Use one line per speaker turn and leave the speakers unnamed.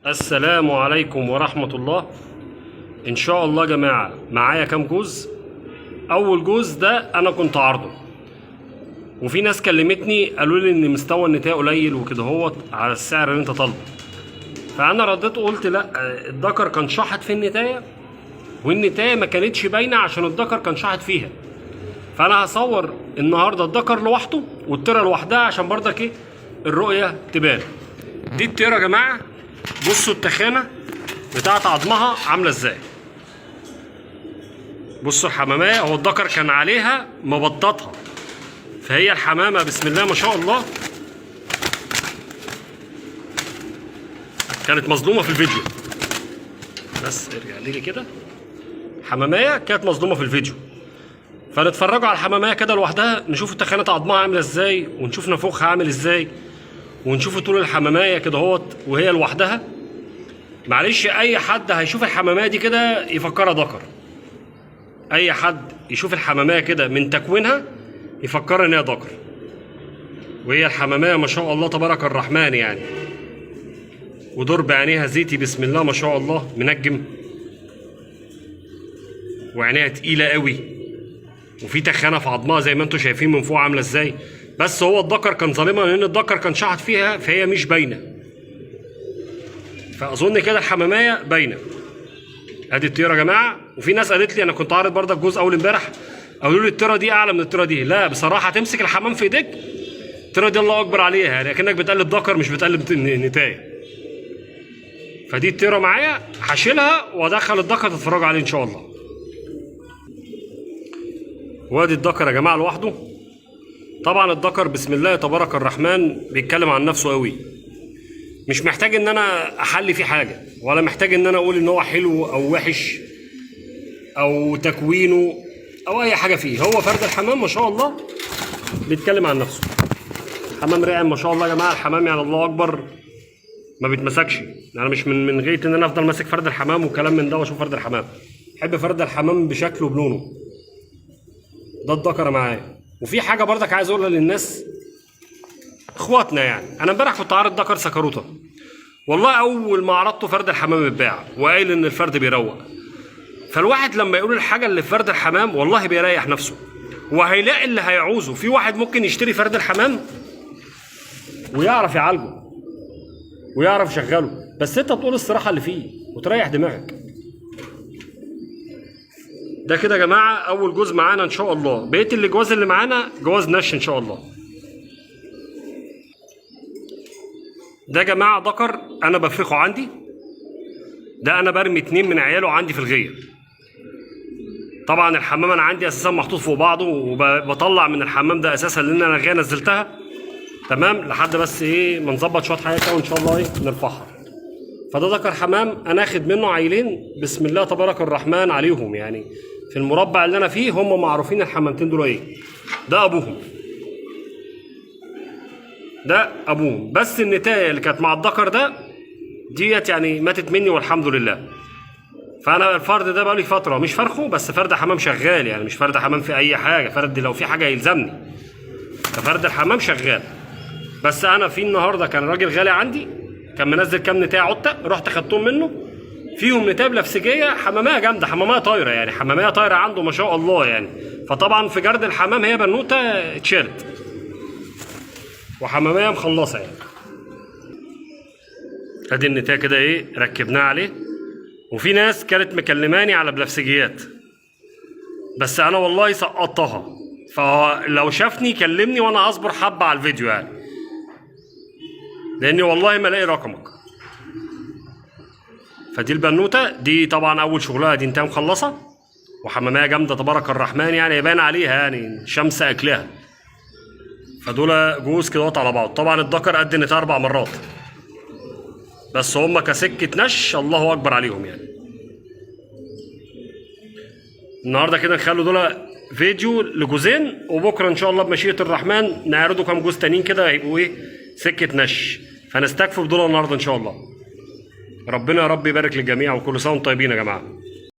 السلام عليكم ورحمة الله. ان شاء الله يا جماعة معايا كام جوز. اول جوز ده انا كنت عارضه، وفي ناس كلمتني قالوا لي ان مستوى النتاية قليل وكده هوت على السعر اللي انت طالبه. فانا رديت وقلت لا، الذكر كان شحط في النتاية، والنتاية ما كانتش باينة عشان الذكر كان شحط فيها. فانا هصور النهارده الذكر لوحده والطيرة لوحدها عشان برضك ايه الرؤية تبان. دي الطيرة يا جماعة، بصوا التخانة بتاعت عظمها عاملة ازاي. بصوا الحمامية، هو الذكر كان عليها مبططها، فهي الحمامة بسم الله ما شاء الله كانت مظلومة في الفيديو. بس ارجع لي كده، حمامية كانت مظلومة في الفيديو. فنتفرجوا على الحمامية كده لوحدها، نشوف تخانة عظمها عاملة ازاي، ونشوف نفوخها عامل ازاي، ونشوف طول الحمامية كده اهوت وهي لوحدها. معلش اي حد هيشوف الحمامية دي كده يفكرها ذكر. اي حد يشوف الحمامية كده من تكوينها يفكرها ان هي ذكر، وهي الحمامية ما شاء الله تبارك الرحمن يعني. ودور بعينيها زيتي بسم الله ما شاء الله، منجم، وعينيها تقيلة قوي، وفي تخانة في عظمها زي ما انتم شايفين من فوق عاملة ازاي. بس هو الذكر كان ظالمها لان الذكر كان شحط فيها، فهي مش باينة. فاظن كده الحمامية باينة. ادي الطيرة يا جماعة. وفي ناس قالت لي، انا كنت عارض برضك جزء اول امبارح، قالوا لي الطيرة دي اعلى من الطيرة دي. لا بصراحة تمسك الحمام في ايديك، الطيرة دي الله اكبر عليها، يعني اكنك بتقلب ذكر مش بتقلب نتاية. فدي الطيرة معايا، هشيلها وادخل الذكر تتفرجوا عليه ان شاء الله. وادي الذكر يا جماعة لوحده. طبعا الذكر بسم الله تبارك الرحمن بيتكلم عن نفسه قوي، مش محتاج ان انا احلي فيه حاجة، ولا محتاج ان انا اقول ان هو حلو او وحش او تكوينه او اي حاجة فيه. هو فرد الحمام ما شاء الله بيتكلم عن نفسه. حمام رائع ما شاء الله يا جماعة. الحمام يعني الله اكبر ما بيتمسكش. انا مش من غاية ان انا افضل ماسك فرد الحمام وكلام من ده واشوف فرد الحمام. بحب فرد الحمام بشكله وبلونه. ده الذكر معايا. وفي حاجة برضك عايز اقولها للناس اخواتنا، يعني انا امبارح كنت عارض ذكر سكروته، والله اول ما عرضته فرد الحمام اتباع، وقايل ان الفرد بيروق. فالواحد لما يقول الحاجة اللي في فرد الحمام والله بيريح نفسه، وهيلاقي اللي هيعوزه. في واحد ممكن يشتري فرد الحمام ويعرف يعالجه ويعرف يشغله، بس انت تقول الصراحة اللي فيه وتريح دماغك. ده كده يا جماعة اول جوز معانا ان شاء الله. بقية اللي جواز اللي معانا جواز نش ان شاء الله. ده يا جماعة ذكر انا بفرخه عندي، ده انا برمي 2 من عياله عندي في الغيه. طبعا الحمام انا عندي اساسا محطوط فوق بعضه، وبطلع من الحمام ده اساسا لان انا الغيه نزلتها تمام لحد بس ايه ما نظبط شوية حاجات كده وان شاء الله ايه نرفعها. فده ذكر حمام انا اخد منه عيلين بسم الله تبارك الرحمن عليهم، يعني في المربع اللي انا فيه هم معروفين الحمامتين دول ايه. ده ابوهم، ده ابوهم. بس النتايه اللي كانت مع الذكر ده ديت يعني ماتت مني والحمد لله. فانا الفرد ده بقالي فترة مش فرخة، بس فرد حمام شغال، يعني مش فرد حمام في اي حاجة، فرد لو في حاجة يلزمني، ففرد الحمام شغال. بس انا في النهارده كان راجل غالي عندي كان منزل كام نتايه عته، رحت خدتهم منه، فيهم نتايه بنفسجيه حماميه جامدة، حماميه طايره، يعني حماميه طايره عنده ما شاء الله يعني. فطبعا في جرد الحمام هي بنوته اتشالت وحماميه مخلصة يعني. ادي النتايه كده ايه ركبناها عليه. وفي ناس كانت مكلماني على بنفسجيات، بس انا والله سقطتها، فلو شافني كلمني وانا هصبر حبه على الفيديو يعني، لاني والله ما الاقي رقمك. فدي البنوته دي طبعا اول شغلها دي انتهى مخلصة، وحماميه جامدة تبارك الرحمن يعني، يبان عليها يعني شمس اكلها. فدول جوز كده على بعض. طبعا الذكر قد النتايه 4 مرات، بس هم كسكه نش الله اكبر عليهم يعني. النهارده كده نخلوا دول فيديو لجوزين، وبكره ان شاء الله بمشيئة الرحمن نعرضوا كام جوز تانيين كده هيبقوا ايه سكة نش. فنستكفوا بدول النهارده ان شاء الله. ربنا يا رب يبارك للجميع، وكل سنة وانتم طيبين يا جماعة.